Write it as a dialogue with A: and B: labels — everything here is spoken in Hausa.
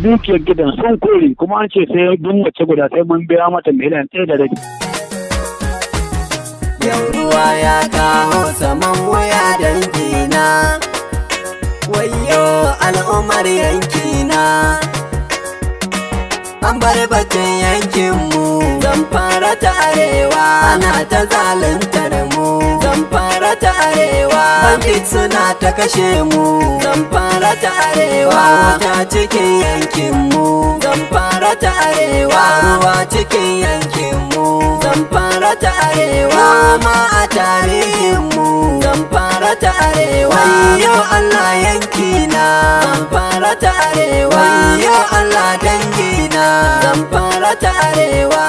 A: Dukiyar gidan sun kore, kuma an ce sai duk mace guda sai mun biya mata 1.5 miliyan.
B: Yau ruwa ya kawo saman wuya dangina. Wayyo al'ummar yankina. An bar batun yankinmu, Zamfara ta Arewa, ana ta zaluntar mu. Zamfara ta Arewa, bandit suna ta kashe mu. Zamfara ta Arewa, wuta cikin yankinmu. Zamfara ta Arewa, ruwa cikin yankinmu. Zamfara ta Arewa, ma a tarihinmu. Zamfara ta Arewa, wayyo Allah yankina. Zamfara ta Arewa, wayyo Allah dangina. Zamfara ta Arewa.